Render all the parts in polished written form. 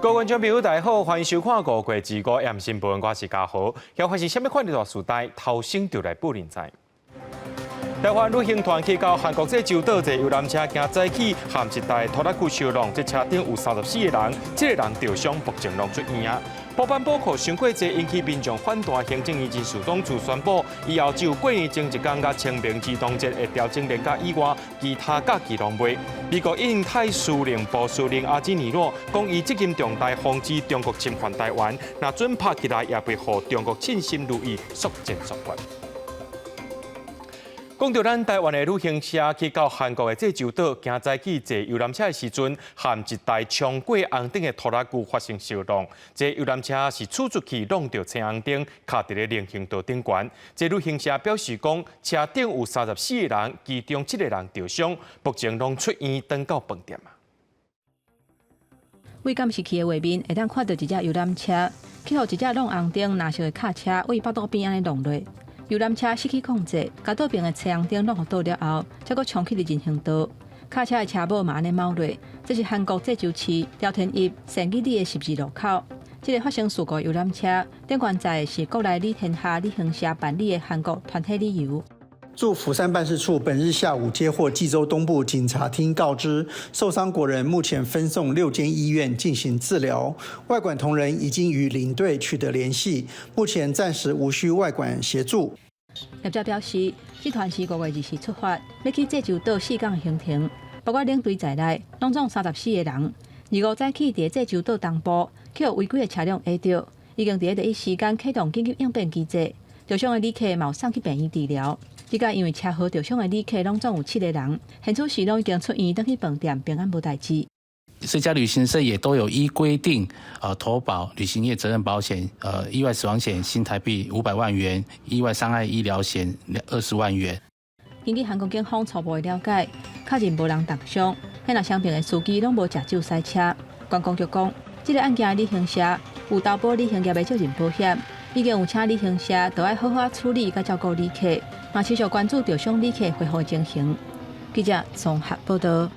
各位觀眾朋友，大家好，歡迎收看《五月二五 M 新聞》，我是嘉豪。現發生啥物款的大事代，頭先就來報恁知。台灣旅行團去到韓國濟州島坐遊覽車，今早起和一台拖拉機相撞，這車頂有34個人，七個人著傷，目前攏出院啊。保班補課傷過濟，引起民眾反彈。行政院人事總處宣布，以後只有過年前一工佮清明兒童節會調整連假以外，其他假期攏袂。美國印太司令部司令阿基尼諾講，伊責任重大，防止中國侵犯台灣，若準拍起來，也袂予中國稱心如意，速戰速決。講到咱台灣的旅行社去到韓國的濟州島，今早起坐遊覽車的時陣，和一台衝過紅燈的拖拉機發生相撞。這遊覽車是駛出去挵著青紅燈，卡佇咧人行道頂懸。這旅行社表示講，車頂有34個人，其中七個人著傷，目前攏出院轉到飯店啊。對監視器的畫面會當看著一隻遊覽車，去予一隻挵紅燈藍色的卡車對腹肚邊按呢挵落。遊覽車失去控制，共倒爿的青紅燈挵予倒了後，才閣衝去佇人行道。卡車的車尾嘛按呢貓落。這是韓國濟州市朝天邑善義里的十字路口。這个發生事故的遊覽車頂懸載的是國內旅天下旅行社辦理的韓國團體旅遊。駐釜山辦事處本日下午接獲濟州東部警察廳告知，受傷國人目前分送六間醫院進行治療，外館同仁已經與領隊取得聯繫，目前暫時無需外館協助。業者表示，這團是5月20日出發，欲去濟州島4工的行程，包括領隊在內，攏總34個人。25早起佇濟州島東部，去予違規的車輛壓著，已經佇第一時間啟動緊急應變機制，受傷的旅客嘛有送去病院治療。這擺因為車禍受傷的旅客攏總有七個人，現此時攏已經出院，轉去飯店平安無代誌。這家旅行社也都有依規定，投保旅行業責任保險，意外死亡險新台幣500萬元，意外傷害醫療險20萬元。根據韓國警方初步的了解，確認無人重傷，彼若雙爿的司機攏無食酒駛車。觀光局講，這个案件的旅行社有投保旅行業的責任保險，已經有請旅行社著愛好好處理佮照顧旅客，嘛持續關注受傷旅客恢復情形。記者綜合報道。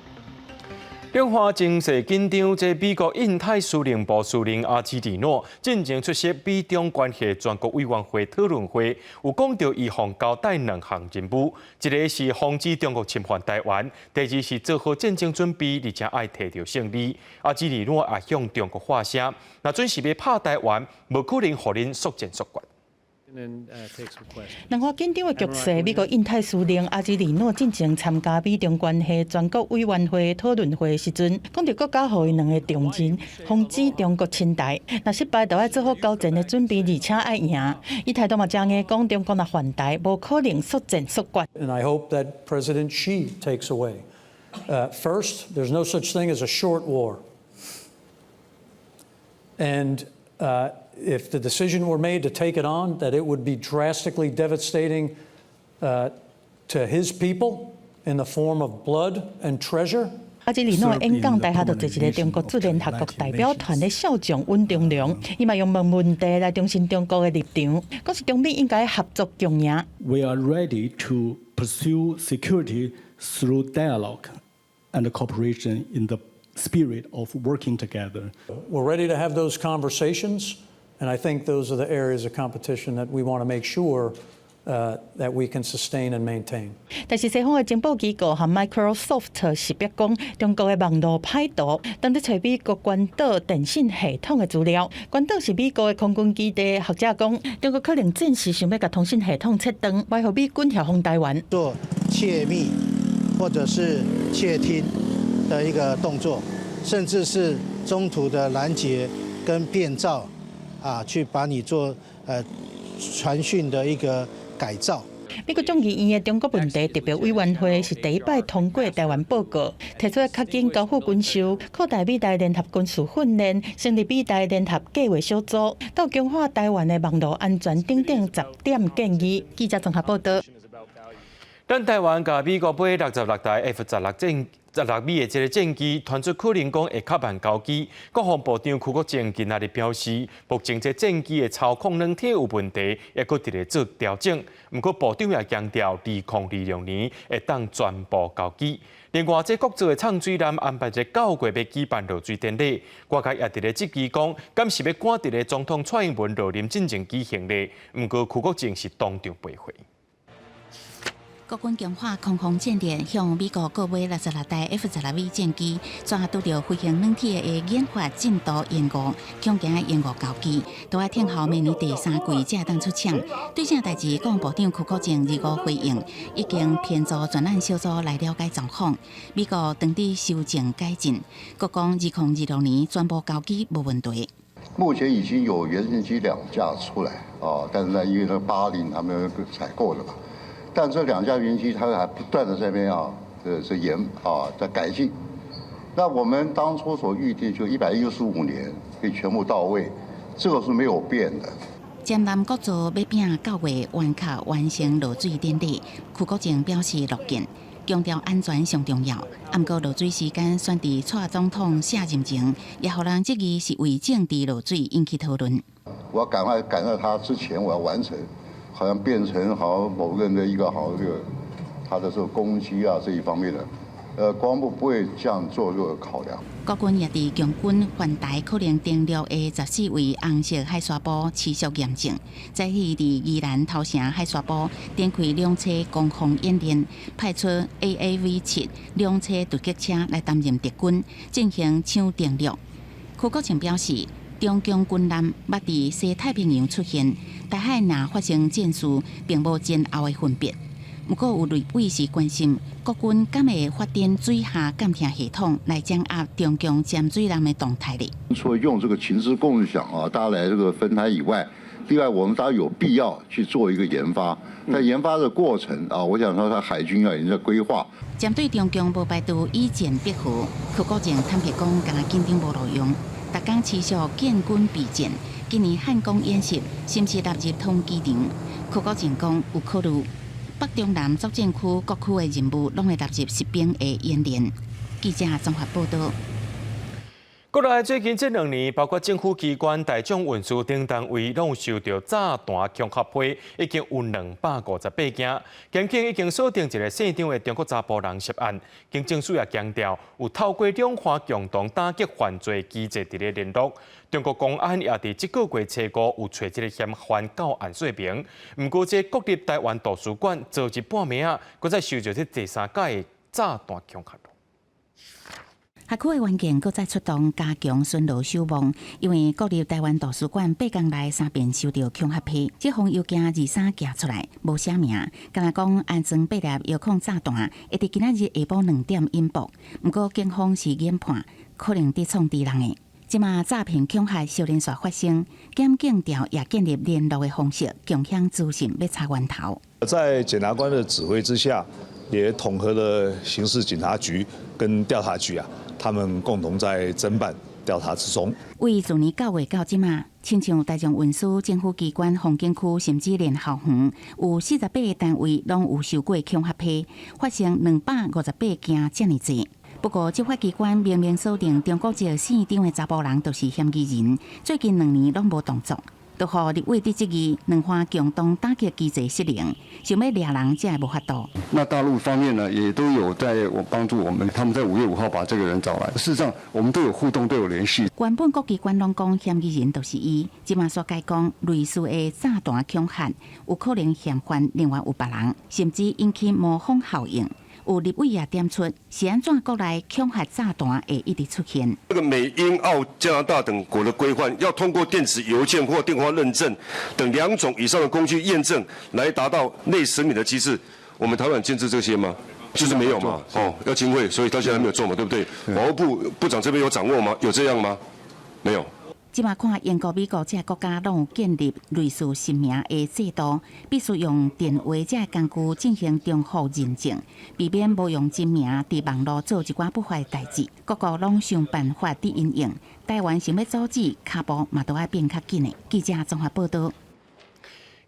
兩岸情勢緊張，這美國印太司令部司令阿基里諾進前出席美中關係全國委員會討論會，有講著伊予交代兩項任務，一个是防止中國侵犯台灣，第二是做好戰爭準備，而且愛提著勝利。阿基里諾也向中國發聲，若準是欲拍台灣，無可能予恁速戰速決。兩岸緊張的局勢，美國印太司令阿基里諾進前參加美中關係全國委員會討論會時陣，講著國家予伊兩个重任，防止中國侵台。若失敗，就愛做好交戰的準備，而且愛贏。伊態度嘛誠硬，講中國若犯台，無可能速戰速決。 And I hope that President Xi takes away. First, there's no such thing as a short war. And if the decision were made to take it on, that it would be drastically devastating to his people in the form of blood and treasure. 阿基里諾演講台下就坐一个中國駐聯合國代表團的少將尹中良，伊嘛用問問題來重申中國的立場，講是中美應該合作共贏。 We are ready to pursue security through dialogue and cooperation in the spirit of working together. We're ready to have those conversations, and I think those are the areas of competition that we want to make sure that we can sustain and maintain. 但是西方的情報機構和 Microsoft 識別講，中國的網路歹徒當咧揣美國關島電信系統的資料。關島是美國的空軍基地，學者講，中國可能暫時想欲共通訊系統切斷，袂予美軍協防台灣。做竊密或者是竊聽的一個動作，甚至是中途的攔截跟變造，啊，去把你做傳訊的一個改造。美國眾議院的中國問題特別委員會是第一擺通過台灣報告，提出較緊交付軍售、擴大美台聯合軍事訓練、成立美台聯合計劃小組，到強化台灣的網路安全等等10點建議。記者綜合報道。咱台灣共美國買66台 F-16 V 的這个戰機，傳出可能講會較慢交機。國防部長邱國正今仔日表示，目前這戰機的操控軟體有問題，猶閣佇咧做調整。毋過部長也強調，2026年會當全部交機。另外，這國造的藏水艦安排佇9月欲舉辦落水典禮，外界也佇咧質疑講，敢是欲趕佇咧總統蔡英文落任進前舉行咧？毋過邱國正是當場回回。國軍強化空防戰力，向美國購買66台 F-16V 戰機，怎拄著飛行軟體的研發進度延誤，恐驚延誤交機，都愛等候明年第三季才會當出廠。對這代誌，國防部長邱國正25回應，已經編組專案小組來了解狀況。美國當地修正改進，閣講2026年全部交機無問題。目前已經有原型機兩架出來啊，但是呢，因為那八零他們採購了嘛。但這兩架原型機，它還不斷的在那邊啊，這研啊，在改進。那我們當初所預定就115年可以全部到位，這個是沒有變的。潛艦國造欲拼9月完卡完成落水典禮，邱國正表示樂見，強調安全上重要。毋過落水時間選佇蔡總統卸任前，也予人質疑是為政治落水引起討論。我要趕快趕在他之前，我要完成。好像變成好像某個人的一個好這個他的這個攻擊啊這一方面的，國防部不會這樣做這個考量。國軍也佇共軍環台可能登陸的14位紅色海沙埔持續驗證，早起佇宜蘭頭城海沙埔展開兩棲攻防演練，派出 AAV 7兩棲突擊車來擔任敵軍進行搶登陸。邱國正表示，中共軍艦捌佇西太平洋出現，台海若發生戰事，並無前後的分別。毋過有立委是關心國軍敢會發展水下監聽系統來掌握中共潛水艦的動態咧？除了用這個情資共享啊，大家來這個分攤以外，另外我們當然有必要去做一個研發。在研發的過程啊，我想說，他海軍啊已經在規劃。針對中共無排除以戰逼和，邱國正坦白講，敢若緊張無路用。逐工持續建軍備戰，今年漢光演習是毋是納入統機場？邱國正講有考慮。北中南作戰區各區的任務攏會納入實兵的演練。記者綜合報道。國內最近這2年，包括政府機關、大眾運輸等單位，攏有收到詐彈恐嚇批，已經有258件。檢警已經鎖定一个姓張的中國查埔人涉案。警政署也強調，有透過兩岸共同打擊犯罪機制佇咧聯絡。中國公安也佇這個月初五有揣這个嫌犯到案說明。毋過，這國立臺灣圖書館昨日半暝仔，閣再收著這第三擺的詐彈恐嚇。轄區的員警閣再出動加強巡邏守望，因為國立臺灣圖書館8工內三遍收著恐嚇批，這封郵件23寄出來，無寫名，敢若講安裝八粒遙控炸彈，會佇今仔日下晡2點引爆。毋過警方是研判，可能佇創治人的。這馬詐騙恐嚇小連續發生，檢警調也建立聯絡的方式，共享資訊欲查源頭。在檢察官的指揮之下，也統合了刑事警察局跟調查局啊。他們共同在偵辦調查之中。為自年9月到這馬，親像大眾運輸、政府機關、風景區，甚至連校園，有48个單位攏有收過恐嚇批，發生258件遮爾濟。不過，執法機關明明鎖定中國籍姓張的查埔人就是嫌疑人，最近2年攏無動作，都予立委佇質疑兩岸共同打擊機制失靈，想欲掠人才會無法度。那大陸方面呢，也都有在我幫助我們，他們在5月5號把這個人找來。事實上，我們都有互動，都有聯繫。原本各機關攏講嫌疑人就是伊，這馬煞改講類似的炸彈恐嚇，有可能嫌犯另外有別人，甚至引起模仿效應。有立委也點出，是按怎國內恐嚇炸彈會一直出現？這個美、英、澳、加拿大等國的規範，要通過電子郵件或電話認證等兩種以上的工具驗證，來達到內實名的機制。我們台灣建置這些嗎？就是沒有嘛。哦，要經費，所以到現在還沒有做嘛，對不對？法務部部長這邊有掌握嗎？有這樣嗎？沒有。這馬看英國、美國這个國家攏有建立類似實名的制度，必須用電話這个工具進行重複認證，避免無用真名佇網路做一寡不法代誌。各國攏想辦法佇因應，台灣想欲阻止，跤步嘛都愛變較緊的。記者綜合報道。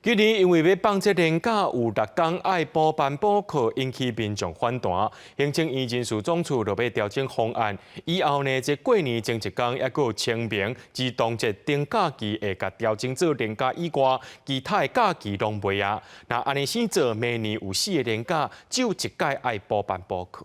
今年因為欲放這連假有六工愛補班補課，引起民眾反彈。行政院人事總處就欲調整方案，以後呢，這過年前一工，抑閣有清明、兒童節等假期會共調整做連假以外，其他的假期攏袂啊。若按呢生做，明年有四個連假，只有一屆愛補班補課。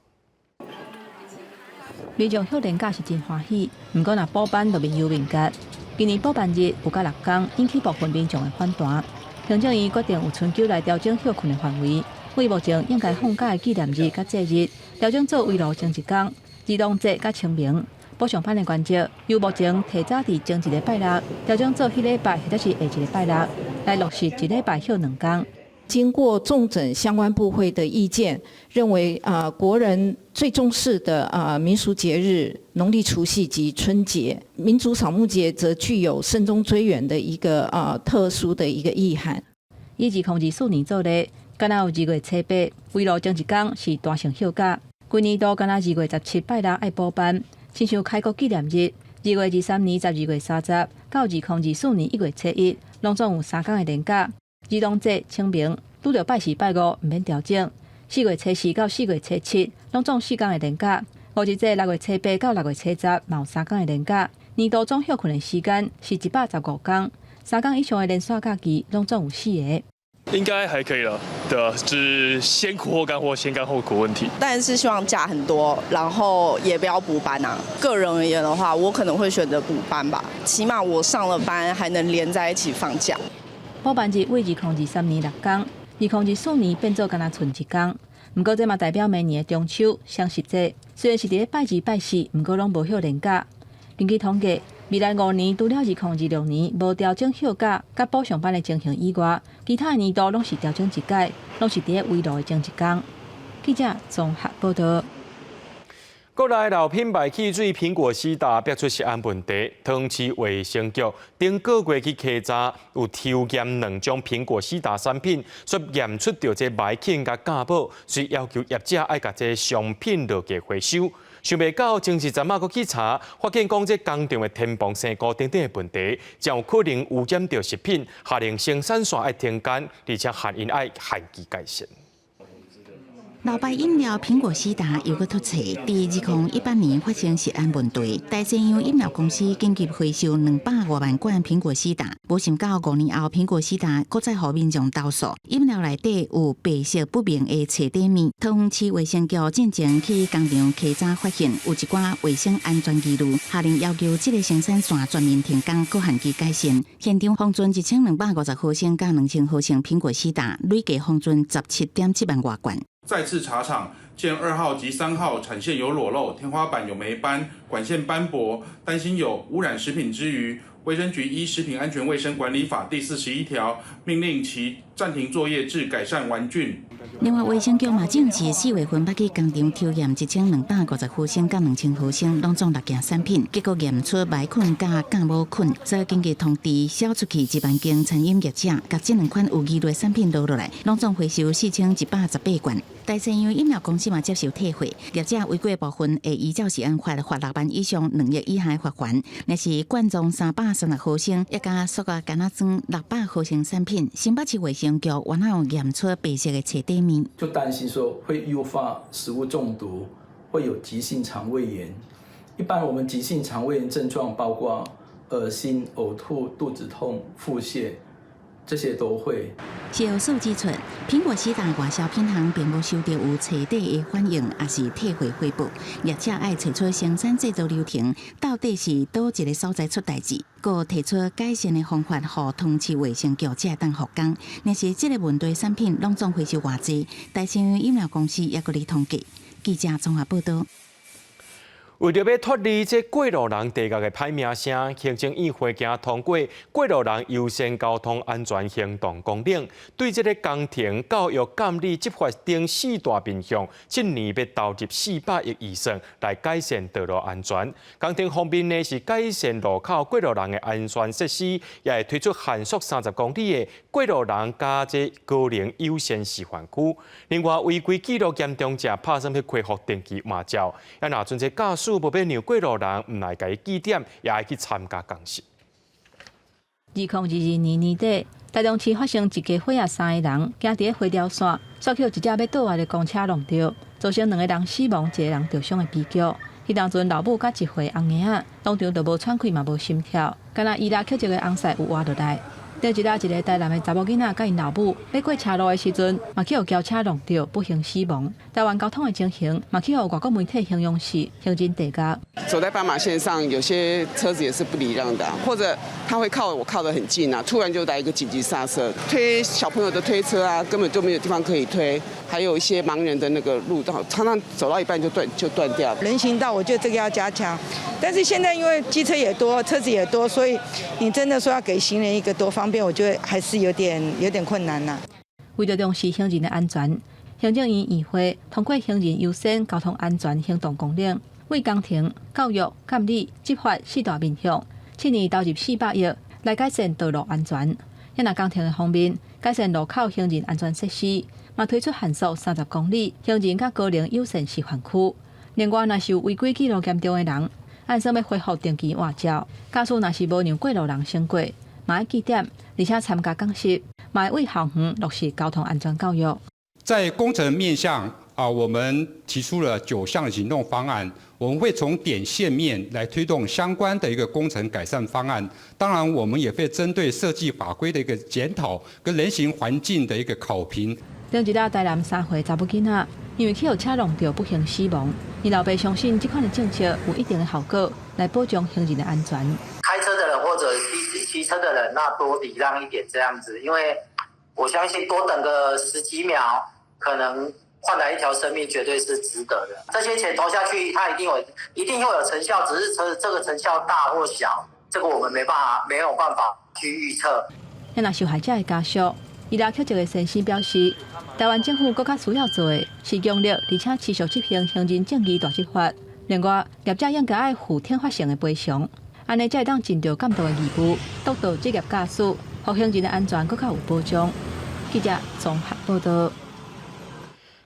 民眾休連假是真歡喜，毋過若補班就面憂面結。今年補班日有甲六工，引起部分民眾的反彈。行政院決定有春秋來調整歇睏的範圍，為目前應該放假的紀念日佮節日調整做圍爐前一工、兒童節佮清明。補上班的原則由目前提早佇前一禮拜六調整做彼禮拜或者是下一禮拜六，來落實一禮拜歇兩工。經過重整相關部會的意見，認為啊，國人最重視的啊民俗節日，農曆除夕及春節，民族掃墓節則具有慎終追遠的一個啊特殊的一個意涵。以2024年做例，敢若有二月初八，圍爐前一工是彈性休假。規年度敢若2月17拜六愛補班，親像開國紀念日，2月23、12月30到2024年1月初1，攏總有三工的連假。兒童節、清明拄著拜四、拜五，毋免調整。4月初4到4月初7，攏總四工的連假。五日節6月初8到6月初10，嘛有三工的連假。年度總歇睏的時間是115工，三工以上的連續假期攏總有四個。應該還可以了，對，就是先苦後甘或先甘後苦問題。但是希望假很多，然後也不要補班啊。個人而言的話，我可能會選擇補班吧，起碼我上了班還能連在一起放假。補班日為2023年六工，2024年變做干焦賰一工。毋過這嘛代表明年的中秋、雙十節，雖然是佇咧拜二、拜四，毋過攏無歇連假。根據統計，未來5年除了2026年無調整休假佮補上班的情形以外，其他的年度攏是調整一擺，攏是佇咧圍爐的前一工。記者綜合報道。國內老品牌汽水蘋果西打爆出食安問題，桃園市衛生局頂個月去稽查，有抽驗兩種蘋果西打產品，煞驗出著這霾菌佮酵母，所以要求業者愛共這商品落架回收。想袂到前一陣仔閣去查，發現講這工廠的天棚生菇等等的問題，真有可能污染著食品，下令生產線愛停工，而且限𪜶愛限期改善。老牌飲料蘋果西打又閣出錯，佇2018年發生食安問題，大西洋飲料公司緊急回收200外萬罐蘋果西打，無想到5年後蘋果西打閣再予民眾投訴，飲料內底有白色不明的茶底物。桃園市衛生局進前去工廠稽查，發現有一寡衛生安全疑慮，下令要求這个生產線全面停工，閣限期改善。現場封存1250毫升佮2000毫升蘋果西打，累計封存17.7萬外罐。再次查廠，見2號及3號產線有裸露，天花板有霉斑，管線斑駁，擔心有污染食品之虞。衛生局依食品安全衛生管理法第41條，命令其暫停作業至改善完竣。另外，衛生局嘛證實4月份捌去工廠抽驗1250毫升佮2000毫升，攏總六件產品，結果驗出霾菌佮酵母菌，所以緊急通知銷出去1萬間餐飲業者，共這兩款有疑慮的產品攞落來，攏總回收4118罐。大西洋飲料公司嘛接受退貨，業者違規部分會依照食安法罰6萬以上2億以下罰鍰。若是罐裝336毫升，抑佮塑膠罐仔裝600毫升產品，新北市衛生局原來有驗出白色的茶底物，就擔心說會誘發食物中毒，會有急性腸胃炎。一般我們急性腸胃炎症狀包括噁心、嘔吐、肚子痛、腹瀉。這些都會。食藥署指出，蘋果西打外銷品項並無收到有茶底的反應，抑是退貨回報。業者愛揣出生產製作流程，到底是佗一个所在出代誌，閣提出改善的方法，予桃園市衛生局才會當復工。若是這个問題產品攏總回收偌濟，大西洋飲料公司抑閣咧統計。記者綜合報道。為著欲脫離這過路人地獄的歹名聲，行政院會行通過過路人優先交通安全行動綱領，對這个工程、教育、監理、執法等四大面向，這年欲投入400億預算來改善道路安全。工程方面呢，是改善路口過路人的安全設施，也會推出限速30公里的過路人佮這高齡優先示範區。另外，違規記錄嚴重者拍算欲恢復登記換照，啊，若陣這駕駛無欲讓過路人毋來共伊記點，也愛去參加講習。二2022年底，台中市發生一家伙仔三個人行佇咧回調線，煞予一隻欲倒來的公車挵著，造成兩個人死亡，一個人著傷的悲劇。彼當陣老母佮一歲翁嬰仔，當場就無喘氣嘛無心跳，干焦伊拉予一个翁婿有活落來。頂一日一个台南的查某囡仔佮𪜶老母欲過車路的時陣，嘛去予轎車挵著，不幸死亡。台灣交通的情形嘛去予外國媒體形容是行人地獄。走在斑馬線上，有些車子也是不禮讓的，或者他會靠我靠得很近啊，突然就來一個緊急剎車，推小朋友的推車啊，根本就沒有地方可以推，還有一些盲人的那個路道，常常走到一半就斷掉。人行道，我覺得這個要加強，但是現在因為機車也多，車子也多，所以你真的說要給行人一個多方便，我覺得還是有點困難啦。為著重視行人的安全，行政院議會通過行人優先交通安全行動綱領，為工程、教育、監理、執法四大面向，7年投入400億來改善道路安全。若工程的方面，改善路口行人安全設施，嘛推出限速30公里行人佮高齡友善示範區。另外，若是有違規記錄嚴重的人，按算欲恢復定期換照。駕駛若是無讓過路人先過，嘛愛記點，而且參加講習，嘛會為校園落實交通安全教育。在工程面向啊，我們提出了9項行動方案，我們會從點線面來推動相關的一個工程改善方案。當然，我們也會針對設計法規的一個檢討跟人行環境的一個考評。頂一日台南3歲查某囡仔，因為去予車挵著不幸死亡。𪜶老爸相信這款的政策有一定的效果，來保障行人的安全。開車的人或者騎車的人，那多禮讓一點這樣子，因為我相信多等個十幾秒，可能換來一條生命，絕對是值得的。這些錢投下去，它一定會有成效，只是這個成效大或小，這個我們沒辦法沒有辦法去預測。那受害者的家屬，伊拉克一个先生表示，台灣政府閣較需要做的是強力而且持續執行行人正義大執法。另外，業者應該愛負懲罰性的賠償，按呢才會當盡著監督的義務，督導職業駕駛，予行人的安全閣較有保障。記者綜合報道。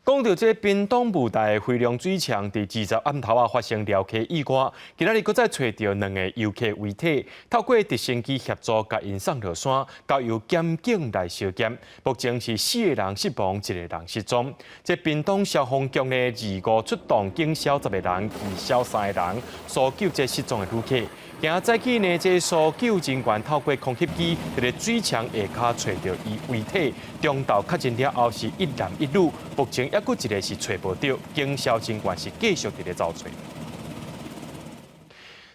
講著這屏東霧台飛龍水廠，佇20暗頭仔發生寮溪意外，今仔日閣再揣著兩個遊客遺體，透過直升機協助，共𪜶送落山，交由檢警來相檢。目前是四个人死亡，一个人失蹤。這屏東消防局呢，二五出動警消10個人，義消三个人，搜救這失蹤的旅客。今仔早起呢，這搜救人員透過空翕機，佇咧水廠下跤揣著伊遺體，中晝確認了後是一男一女，目前猶閣一个是揣無著，警消人員是繼續佇咧找揣。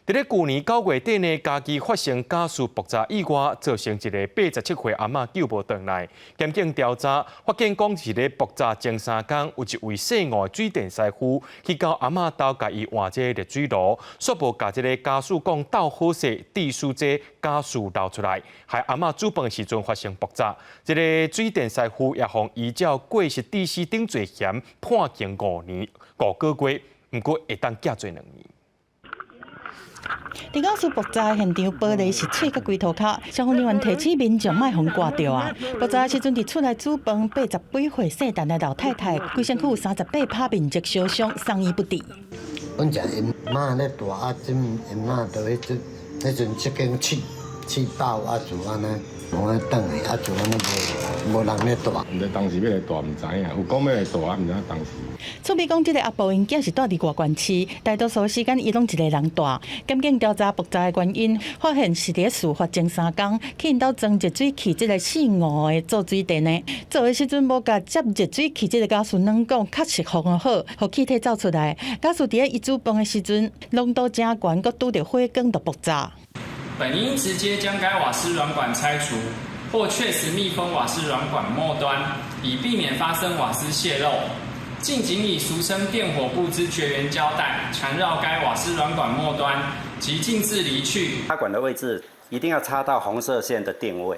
佇咧舊年9月底呢，嘉義發生家私爆炸意外，造成一个87歲阿嬤救無轉來。檢警調查發現，講是咧爆炸前3工，有一位姓吳的水電師傅去到阿嬤兜共伊換這個熱水爐，煞無共這个家屬講鬥好勢，致使這家私漏出來，害阿嬤煮飯的時陣發生爆炸。這个水電師傅也予依照過失致死等罪嫌判刑5年5個月，毋過會當減罪2年。佇家私爆炸現場，玻璃是碎甲規塗跤，消防人員提醒民眾莫予刮著啊！爆炸時陣，佇厝內煮飯，80幾歲姓陳的老太太，規身軀有38拍面積燒傷，送醫不治。阮食𪜶媽咧蹛啊，這𪜶媽就彼陣彼陣這間試爆啊，就按呢，無按轉去啊，就按呢無人咧蹛。毋知當時欲來蹛，毋知影，有講欲來蹛啊，毋知影當時。厝邊講，這个阿婆𪜶囝是蹛佇外縣市，大多數時間伊攏一个人蹛。檢警調查爆炸的原因，發現是佇事發前3工，去𪜶兜裝熱水器這个姓吳的做水電的，做的時陣無共接熱水器這个家私軟管確實封好，予氣體走出來。家私佇咧伊煮飯的時陣，濃度誠懸，閣拄著火光就爆炸。本應直接將該瓦斯軟管拆除，或確實密封瓦斯軟管末端，以避免發生瓦斯洩漏。近僅以俗稱電火布之絕緣膠帶纏繞該瓦斯軟管末端，即徑自離去。插管的位置一定要插到紅色線的定位，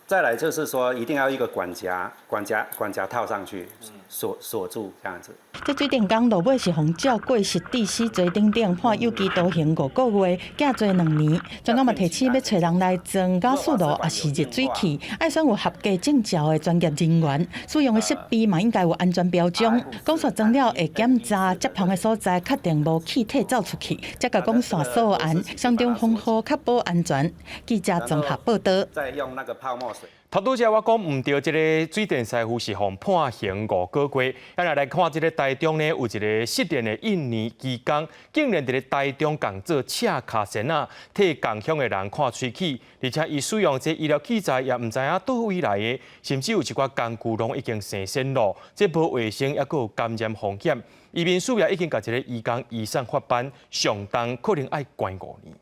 再來就是說，一定要一個管夾，管夾管夾套上去，鎖鎖住這樣子。這水電工落尾是予照過失致死罪等等判有期徒刑5個月，禁做2年。專家嘛提醒，欲揣人來裝瓦斯爐，抑是熱水器，愛選有合格證照的專業人員，使用的設備嘛應該有安全標準。管線裝了會檢查接縫的所在，確定無氣體走出去，才共管線鎖嚴，相當防護確保安全。記者綜合報道。再用那個泡沫水。頭拄才我講毋對，這個水電師傅是予判刑5個月。咱來看這个台中呢，有一个失聯的印尼移工，竟然佇咧台中仝做赤跤仙仔，替仝鄉的人看喙齒，而且伊使用這醫療器材也毋知影佗位來的，甚至有一寡工具攏已經生鉎咯，這無衛生，抑閣有感染風險。移民署也已經共這个移工移送法辦，上重可能愛關5年。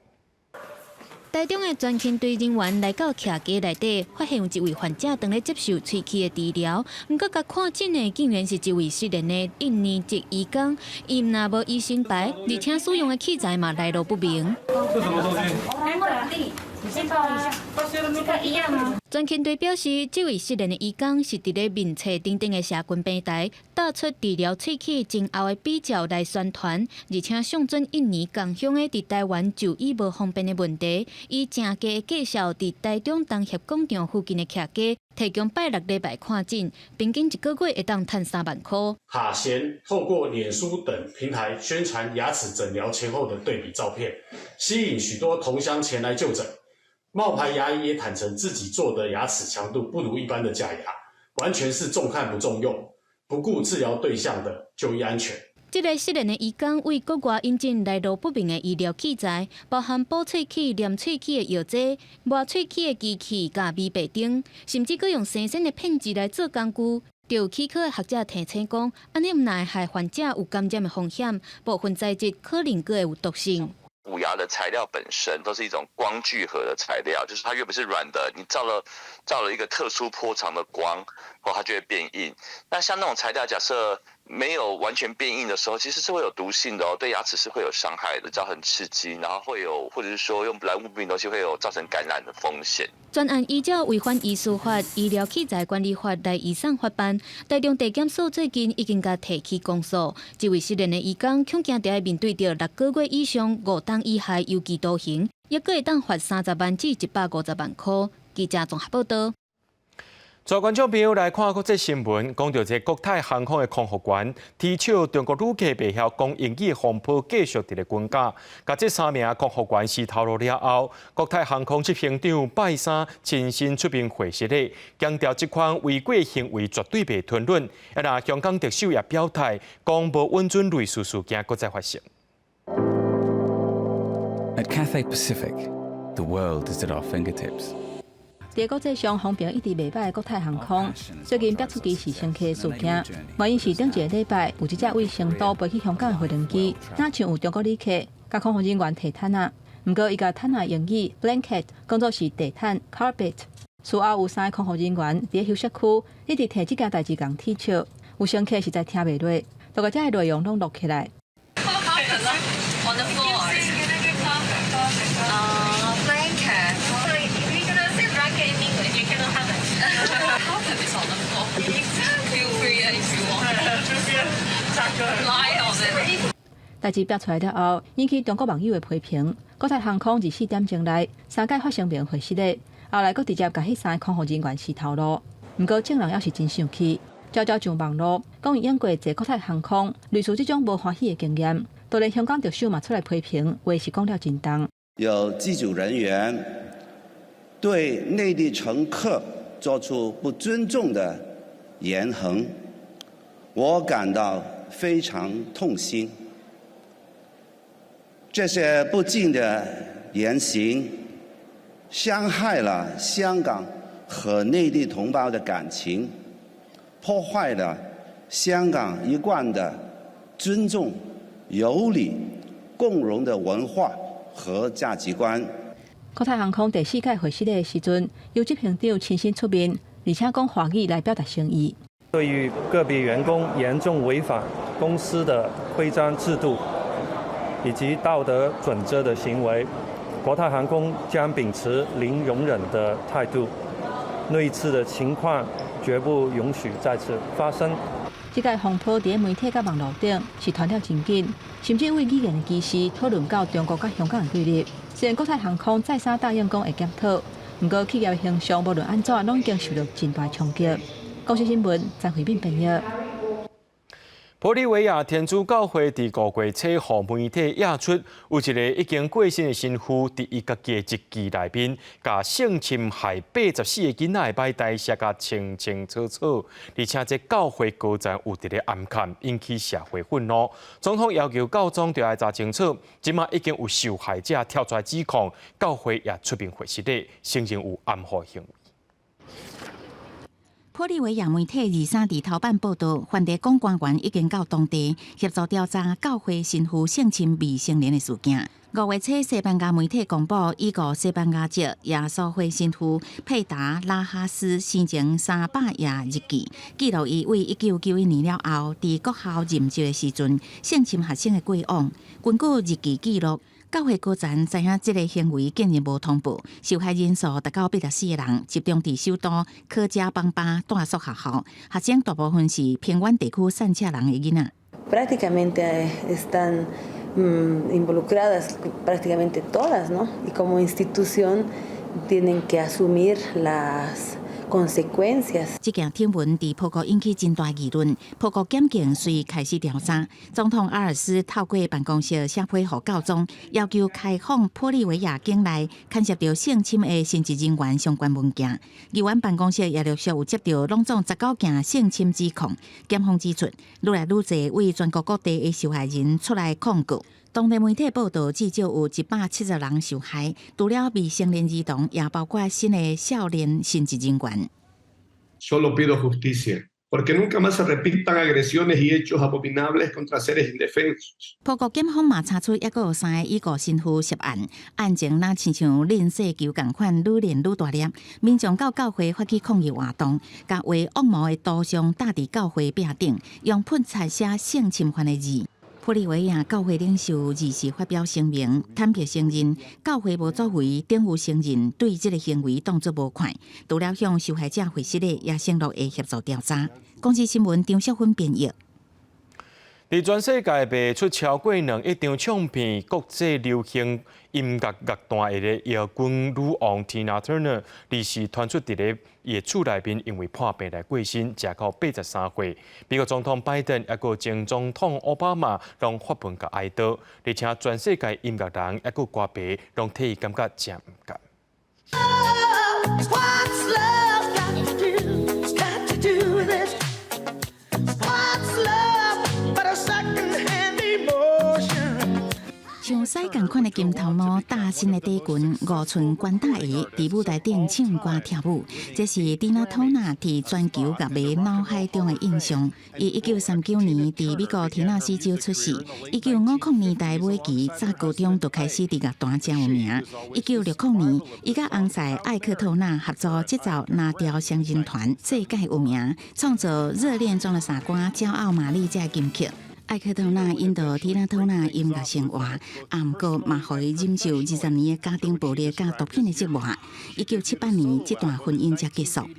台中的專勤隊人員來到徛家內底，發現有一位患者當咧接受喙齒的治療，毋過共看診的竟然是一位失聯的印尼籍移工，伊毋但無醫生牌，而且使用的器材嘛來路不明。這什麼東西？你先報一下，這個一樣嗎？專勤隊表示，這位失聯的移工是佇咧面冊等等的社群平台，貼出治療喙齒前後的比較來宣傳，而且上傳印尼仝鄉的佇台灣就醫無方便的問題，以誠低的價數佇台中東協廣場附近的徛家提供拜六禮拜看診，平均一個月會當趁3萬箍。卡賢透過臉書等平台宣傳牙齒診療前後的對比照片，吸引許多同鄉前來就診。冒牌牙醫也坦承自己做的牙齒強度不如一般的假牙，完全是重看不重用，不顧治療對象的就醫安全。這个失聯的移工為國外引進來路不明的醫療器材，包含補喙齒、黏喙齒的藥劑、磨喙齒的機器、佮美白燈，甚至閣用生鮮的片劑來做工具。就有齒科的學者提醒講，按呢毋但會害患者有感染的風險，部分材質可能閣會有毒性。補牙的材料本身都是一種光聚合的材料，就是它原本是軟的，你照了一個特殊波長的光，後它就會變硬。那像那種材料，假設沒有完全變硬的時候，其實是會有毒性的哦，對牙齒是會有傷害的，造成刺激，然後會有，或者是說用來路不明東西會有造成感染的風險。專案依照違反醫師法、醫療器材管理法來移送法辦。台中地檢署最近已經共提起公訴，這位失聯的移工恐驚著愛面對著6個月以上5冬以下有期徒刑，抑閣會當罰30萬至150萬箍。記者綜合報道。全觀眾朋友來看國際新聞，講著這國泰航空的空服員啼笑中國旅客袂曉講英語風波繼續佇咧滾絞，共這三名空服員撕頭路了後，國泰航空執行長拜三親身出面回釋咧，強調這款違規行為絕對袂吞忍。啊，若香港特首也表態，講無允准類似事件閣再發生。 At Cathay Pacific, the world is at our fingertips. 佇國際上風評一直袂䆀的國泰航空，最近爆出歧視乘客事件，原因是頂一个禮拜有一隻為成都飛去香港的飛輪機，若像有中國旅客，共空服人員提毯仔，毋過伊共毯仔英語 blanket 講做是地毯 carpet。事後有三个空服人員佇休息區一直提這件代誌共啼笑，有乘客實在聽袂落，就共這个內容攏錄起來。 On the floor. Blanket. If you're gonna say blanket in English, you cannot have it. Carpet is on the floor. Feel free if you want. Lie on it. 代誌爆出來了後，引起中國網友的批評。國泰航空24點鐘內三擺發聲明回釋咧，後來閣直接共彼三个空服人員撕頭路。毋過眾人猶是真生氣，悄悄上網路講伊用過坐國泰航空類似這種無歡喜的經驗。就連香港特首嘛出來批評，話是講了真重。有機組人員對內地乘客做出不尊重的言行，我感到非常痛心。這些不敬的言行，傷害了香港和內地同胞的感情，破壞了香港一貫的尊重、有禮、共榮的文化和價值觀。國泰航空第四屆會師的時陣，由執行長親身出面，而且講華語來表達誠意。對於個別員工嚴重違反公司的規章制度以及道德準則的行為，國泰航空將秉持零容忍的態度，類似的情況絕不容許再次發生。這個風波佇媒體佮網路頂是傳了真緊，甚至為語言的歧視討論到中國佮香港的對立。雖然國泰航空再三答應講會檢討，毋過企業形象無論按怎，攏已經受到真大衝擊。公視新聞張惠敏編譯。玻利維亞天主教會佇五月初予媒體揭出，有一個已經過身的神父，佇伊家己的日記內面，共性侵害84個囡仔的歹代寫甲清清楚楚，而且這教會高層有佇咧暗崁，引起社會憤怒。總統要求教宗著愛查清楚，這馬已經有受害者跳出來指控，教會也出面回釋咧，承認有暗號行為。玻利維亞媒體23佇頭版報導，梵蒂岡官員已經到當地協助調查教會神父性侵未成年的事件。5月初，西班牙媒體公布，已故西班牙籍耶穌會神父佩達拉哈斯生前300頁日記，記錄伊為1991年了後，佇國校任職的時陣性侵學生的過往。根據日記記錄，教會高層知影這个行為竟然無通報，受害人數達到84個人，集中佇首都科加邦巴大索學校，學生大部分是偏遠地區散赤人的囡仔。 Prácticamente están involucradas prácticamente todas, ¿no? Y como institución tienen que asumir las consecuencias。這件醜聞佇葡國引起真大議論，葡國檢警遂開始調查。總統阿爾斯透過辦公室寫批予教宗，要求開放玻利維亞境內牽涉著性侵的神職人員相關文件。議員辦公室也陸續有接著攏總19件性侵指控。檢方指出，愈來愈濟為全國各地的受害人出來控告。當地媒體報導，至少有170人受害，除了未成年兒童，也包括新的少年神職人員。 Solo pido justicia, porque nunca más se repitan agresiones y hechos abominables contra seres indefensos。葡國檢方嘛查出抑閣有三个已故神父涉案，案情若親像輪雪球仝款，愈練愈大粒。民眾到教會發起抗議活動，共畫惡魔的圖像貼佇教會壁頂，用噴漆寫性侵犯的字。玻利維亞教會領袖24發表聲明，坦白承認教會無作為，等於承認對這个行為當作無看。除了向受害者回失禮，也承諾會協助調查。公視新聞張淑芬編譯。佇全世界賣出超過2億張唱片、國際流行音樂樂壇的搖滾女王 Tina Turner，24傳出佇咧伊的厝內面因為破病來過身，食到83歲。美國總統拜登抑閣前總統奧巴馬攏發文共哀悼，而且全世界音樂人抑閣歌迷攏替伊感覺誠毋甘。 What's love got to do? Got to do with it? What's love but a second-hand emotion? 像屎仝款的金頭毛、搭新的短裙、5寸高踭鞋，佇舞台頂唱歌跳舞，這是蒂娜·托納佇全球樂迷腦海中的印象。伊1939年佇美國田納西州出世，1950年代尾期，早高中就開始佇樂壇誠有名。1960年，伊佮翁婿艾克托納合作製造藍調雙人團，世界有名，創作《熱戀中的傻瓜》、《驕傲瑪麗》這金曲。艾克托納引導蒂娜托納音樂生活，啊，毋過嘛予伊忍受20年的家庭暴力佮毒品的折磨。1978年，這段婚姻才結束。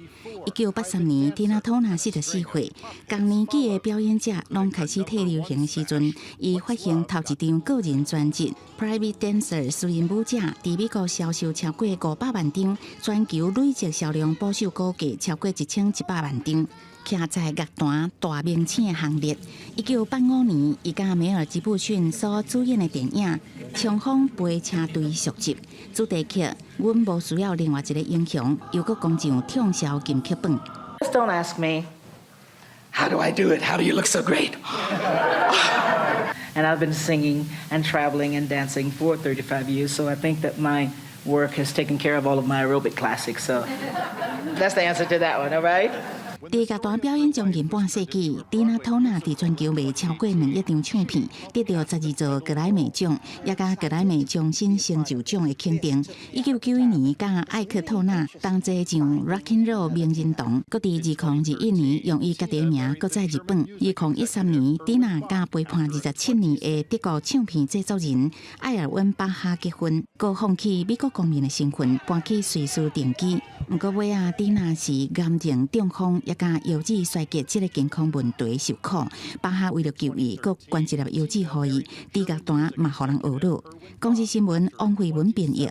1983年，蒂娜托納44歲，仝年紀的表演者攏開始退流行的時陣，伊發行頭一張個人專輯《Private Dancer》私人舞者，佇美國銷售超過500萬張，全球累計銷量保守估計超過1100萬張。徛在樂壇大明星的行列。1985年，伊佮梅爾吉布遜所主演的電影《衝鋒飛車隊》續集，主題曲《阮無需要另外一个英雄》又閣攻上暢銷金曲榜。 Just don't ask me, how do I do it? How do you look so great? And I've been singing and traveling and dancing for 35 years, so I think that my work has taken care of all of my aerobic classics. So that's the answer to that one, all right? 佇樂壇表演將近半世紀，蒂娜·托納佇全球賣超過2億張唱片，得著12座格萊美獎，也佮格萊美終身成就獎的肯定。1991年，佮艾克托納同齊上 Rock and Roll 名人堂，閣佇2021年用伊家己的名閣再入榜。2013年，蒂娜佮陪伴27年的德國唱片製作人艾爾溫巴哈結婚，閣放棄美國公民的身份，搬去瑞士定居。毋過尾仔，蒂娜是癌症中風，也佮腰子衰竭這个健康問題受苦。巴哈為著救伊，閣捐一粒腰子予伊，豬肉壇嘛予人呵咾。公視新聞王慧文編譯。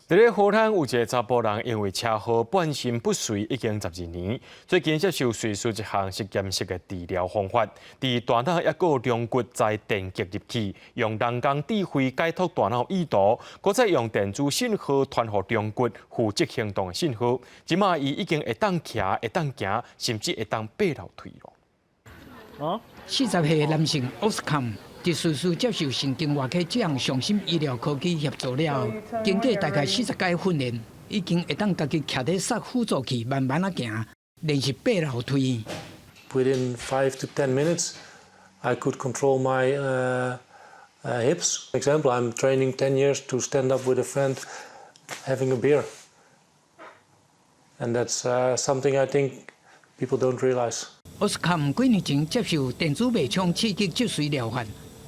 佇咧荷蘭有一个查埔人，因為車禍半身不遂已經12年，最近接受瑞士一項實驗式的治療方法，佇大腦抑閣龍骨栽電極入去，用人工智慧解讀大腦意圖，閣再用電子信號傳予龍骨負責行動的信號。這馬伊已經會當徛、會當行，甚至會當爬樓梯囉。哦，40歲男性奧斯卡。佇瑞士接受神經外科這項上新醫療科技協助了後，經過大概40屆訓練，已經會當家己徛佇捒輔助器慢慢仔行，練習爬樓梯。 Within 5 to 10 minutes, I could control my hips. Example, I'm training 10 years to stand up with a friend having a beer. And that's something I think people don't realize. 奧斯卡幾年前接受電子脈衝刺激脊髓療法，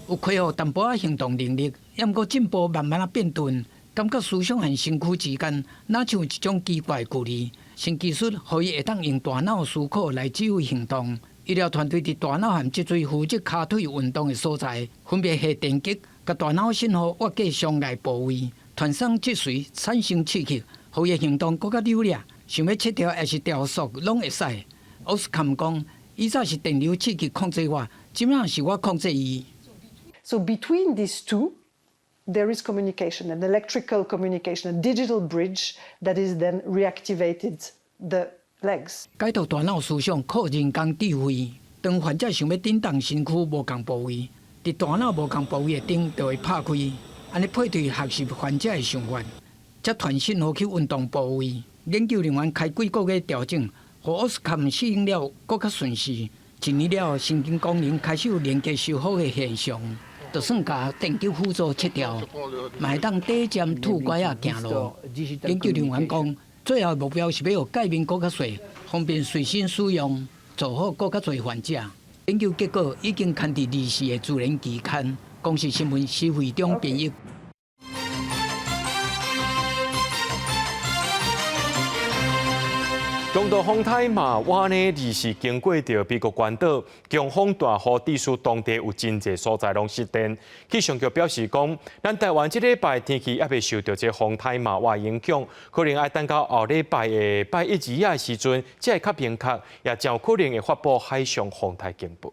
有恢復淡薄仔行動能力，猶毋過進步慢慢仔變鈍，感覺思想和身軀之間，若像一種奇怪距離。新技術予伊會當用大腦思考來指揮行動。醫療團隊佇大腦和脊椎負責跤腿運動的所在，分別下電極，共大腦信號越過傷害部位，傳送脊髓產生刺激，予伊行動閣較流利。想欲切調抑是調速，攏會使。奧斯卡講，以前是電流刺激控制我，這馬是我控制伊。 So between these two, there is communication, an electrical communication, a digital bridge that is then reactivated the legs. 解讀大腦思想靠人工智慧。當患者想欲振動身軀無仝部位，佇大腦無仝部位的燈就會拍開，按呢配對學習患者的想法，才傳信號去運動部位。研究人員開幾個月調整，予奧斯卡適應了閣較順勢。一年了，神經功能開始有連結修復的現象，就算共電極輔助切調，嘛會當短暫拄拐仔行路。研究人員講，最後目標是欲予界面閣較細，方便隨身使用，造福閣較濟患者。研究結果已經刊佇二四的自然期刊。公視新聞施惠中編譯。強度風颱瑪娃呢，二是經過著美國關島，強風大雨，致使當地有真濟所在攏失電。氣象局表示講，咱台灣這禮拜天氣猶未受著這風颱瑪娃影響，可能愛等到後禮拜的拜一二仔的時陣，才會較明確，也真有可能會發布海上風颱警報。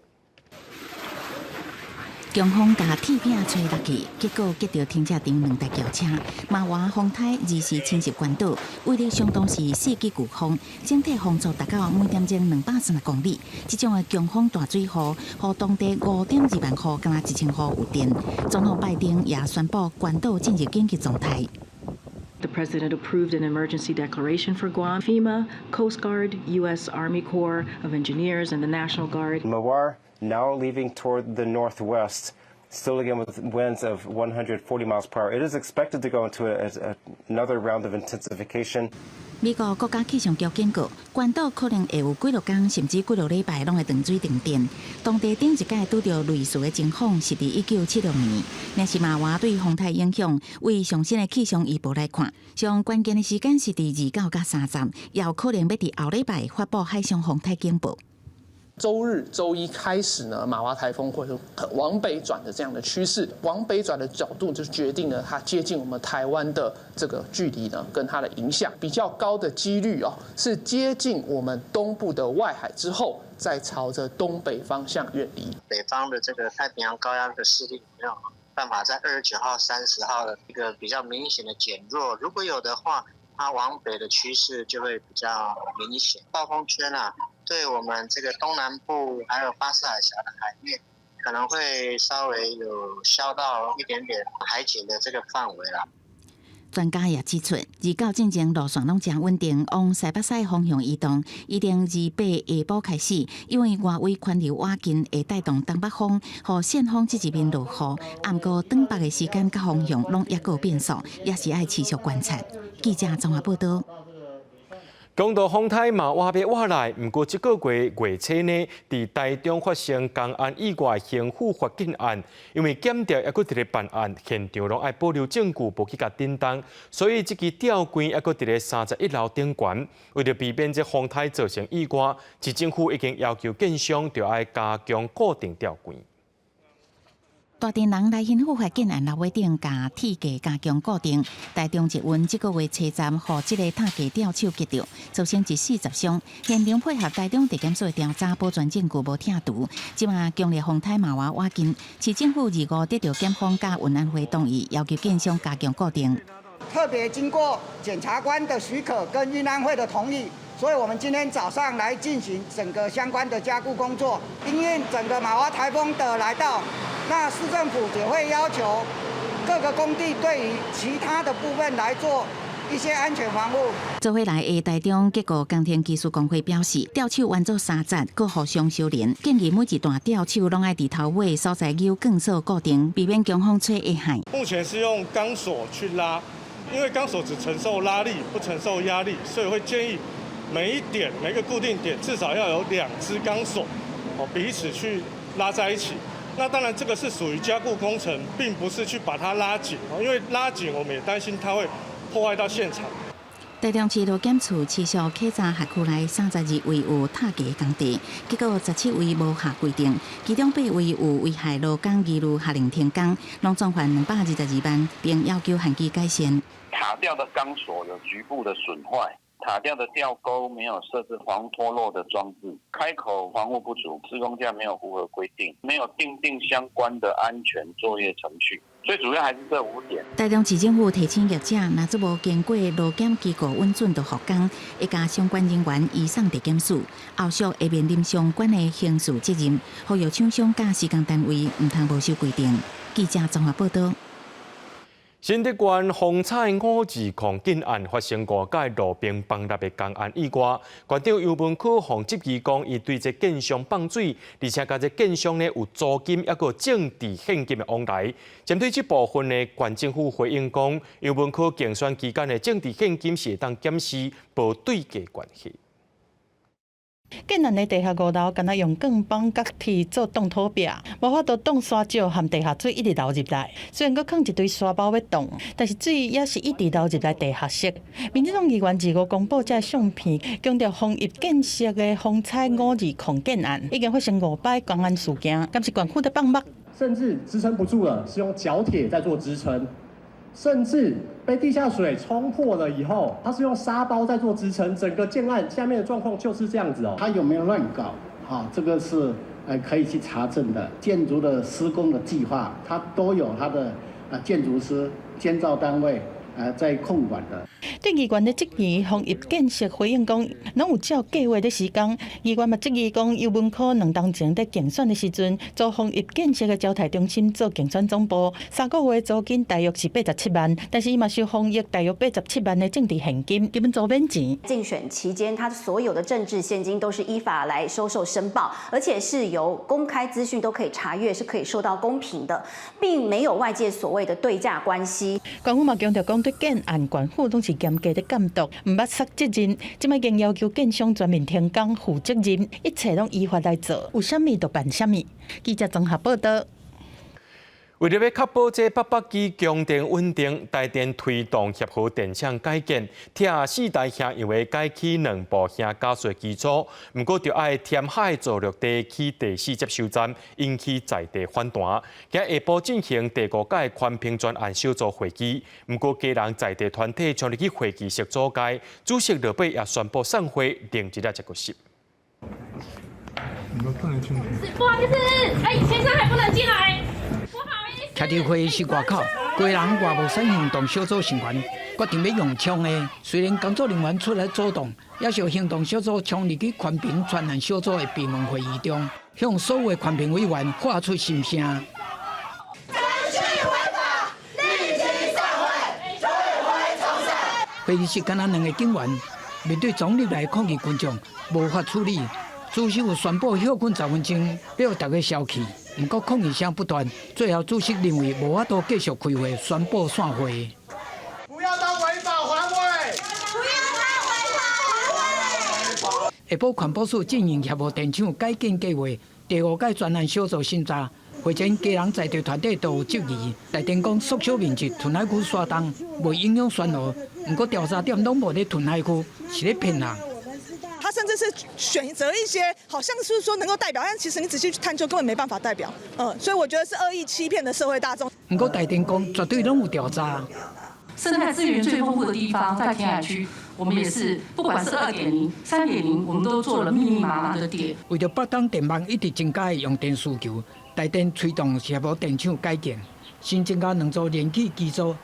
強風共鐵餅吹落去，結果擊著停車場兩台轎車。瑪娃風颱二時侵襲關島，威力相當是4級颶風，整體風速達到每點鐘236公里。這種的強風大水雨，予當地5.2萬戶，敢若1000戶有電。總統拜登也宣布關島進入緊急狀態。 The president approved an emergency declaration for Guam. FEMA, Coast Guard, U.S. Army Corps of Engineers, and the National Guard. Mawar now leaving toward the northwest, still again with winds of 140 miles per hour. It is expected to go into another round of intensification. 美國國家氣象局警告，關島可能會有幾落工，甚至幾落禮拜攏會斷水斷電。當地頂一擺拄著類似的情況是佇1976年。若是瑪娃對風颱影響，為上新的氣象預報來看，上關鍵的時間是佇29佮30，也有可能欲佇後禮拜發布海上風颱警報。週日、週一開始呢，瑪娃颱風會往北轉的這樣的趨勢，往北轉的角度就決定了它接近我們台灣的這個距離呢，跟它的影響比較高的幾率哦，是接近我們東部的外海之後，再朝着東北方向遠離。北方的這個太平洋高壓的勢力沒有辦法在29號、30號的一個比較明顯的減弱，如果有的話，它往北的趨勢就會比較明顯。暴風圈啊，對我們這個東南部還有巴士海峽的海面，可能會稍微有消到一點點海警的這個範圍啦。專家也指出，29進前路線攏誠穩定，往西北西方向移動，一定28下晡開始，因為外圍環流倚近，會帶動東北風予順風這一面落雨。毋過轉北的時間佮方向攏猶閣有變數，也是愛持續觀察。記者綜合報道。強度風颱瑪娃欲倚來，毋過這個月月初呢，佇台中發生工安意外刑附法警案，因為檢調猶閣佇咧辦案，現場攏愛保留證據，無去共振動，所以這支吊櫃猶閣佇咧31樓頂懸。為著避免這風颱造成意外，市政府已經要求建商著愛加強固定吊櫃。大田人來興附發建案樓尾頂，共鐵架加強固定。台中捷運這個月車站，予這个塔架吊手擊著，造成一死十傷。現場配合台中地檢署的調查，保全證據無拆除。這馬強烈風颱瑪娃倚近，市政府25得著檢方佮運安會同意，要求建商加強固定。特別經過檢察官的許可跟運安會的同意，所以我們今天早上來進行整個相關的加固工作。因應整個瑪娃颱風的來到，那市政府也會要求各個工地對於其他的部分來做一些安全防護。做伙來的台中結構工程技師公會表示，吊手彎做三節，閣互相相連，建議每一段吊手攏愛佇頭尾所在有鋼索固定，避免強風吹會害。目前是用鋼索去拉，因為鋼索只承受拉力，不承受壓力，所以會建議每一點每個固定點至少要有兩支鋼索，哦，彼此去拉在一起。那當然，這個是屬於加固工程，並不是去把它拉緊，因為拉緊我們也擔心它會破壞到現場。台中市勞檢處持續稽查轄區內32位有塔架工地，結果17位無合規定，其中八位有危害勞工疑慮下令停工，攏總罰222萬，並要求限期改善。塔吊的鋼索有局部的損壞，塔吊的吊鈎沒有設置防脫落的裝置，開口防護不足，施工架沒有符合規定，沒有訂定相關的安全作業程序。最主要還是這五點。台中市政府提醒業者，若做無經過勞檢機構允准就復工，會共相關人員移送地檢署，後續會面臨相關的刑事責任。呼籲廠商佮施工單位毋通無守規定。記者綜合報道。新竹縣風采520建案發生五個路邊崩塌的工安意外，縣長游文科予質疑講，伊對這建商放水，而且佮這建商呢有租金猶閣政治獻金的往來。針對這部分呢，縣政府回應講，游文科競選期間的政治獻金是會當檢視，無對價關係。建案的地下五樓，敢若用鋼板佮鐵做擋土壁，無法度擋沙石和地下水一直流入來。雖然閣囥一堆沙包欲擋，但是水也是一直流入來地下室。民進黨議員25公布這个相片，強調豐邑建設的風采520建案已經發生五擺工安事件，敢是縣府佇放目？甚至支撐不住了，是用角鐵在做支撐。甚至被地下水衝破了以後，它是用沙包在做支撐，整個建案下面的狀況就是這樣子哦。他有沒有亂搞？哈，這個是可以去查證的。建築的施工的計劃，它都有它的建築師、監造單位在控管的。對議員的質疑，豐邑建設回應講，攏有照計劃咧施工。議員嘛質疑講，游文科兩冬前佇競選的時陣，租豐邑建設的招待中心做競選總部，三個月租金大約是87萬，但是伊嘛收豐邑大約八十七萬的政治獻金，根本做免錢。競選期間，他所有的政治獻金都是依法來收受申報，而且是由公開資訊都可以查閱，是可以受到公平的，並沒有外界所謂的對價關係。縣府嘛強調講，對建案縣府攏是嚴格咧監督，毋捌捒責任。這擺已經要求建商全面停工、負責任，一切攏依法來做，有啥物就辦啥物。記者綜合報道。為著欲確保這北北基供電穩定，台電推動協和電廠改建，拆四台燃油的改起兩部燃加速機組。毋過，著愛填海造陸地起第四接收站，引起在地反彈。今下晡進行第五屆環評專案小組會議，毋過基隆在地團體衝入去會議室阻礙，主席落尾也宣布散會，另一日才閣續。不好意思，哎，先生還不能進來。徛佇會議室外口，基隆外貿產行動小組成員決定欲用衝的。雖然工作人員出來阻擋，也是有行動小組衝入去環評專案小組的閉門會議中，向所有環評委員發出心聲。程序違法，立即散會，退回重審。會議室敢若兩个警員面對衝入來抗議群眾，無法處理。主席有宣布歇睏10分鐘，予大家消氣。毋過抗議聲不斷，最後主席認為無法度繼續開會，宣布散會。不要當違法環委！不要當違法環委！下晡環保署進行協和電廠改建計劃第五屆專案小組審查，會前基隆在地團體都有質疑，台電講縮小面積屯海區沙東，袂影響選河，毋過調查點攏無佇屯海區，是咧騙人。他甚至是選擇一些好像是說能夠代表，但其實你仔細去探究，根本沒辦法代表。所以我覺得是惡意欺騙的社會大眾。毋過台電講絕對攏有調查。生態資源最豐富的地方在填海區，我們也是不管是2.0、3.0，我們都做了密密麻麻的點。為著北東電網一直增加的用電需求，台電催動協和電廠改建，新增加兩組燃氣機組，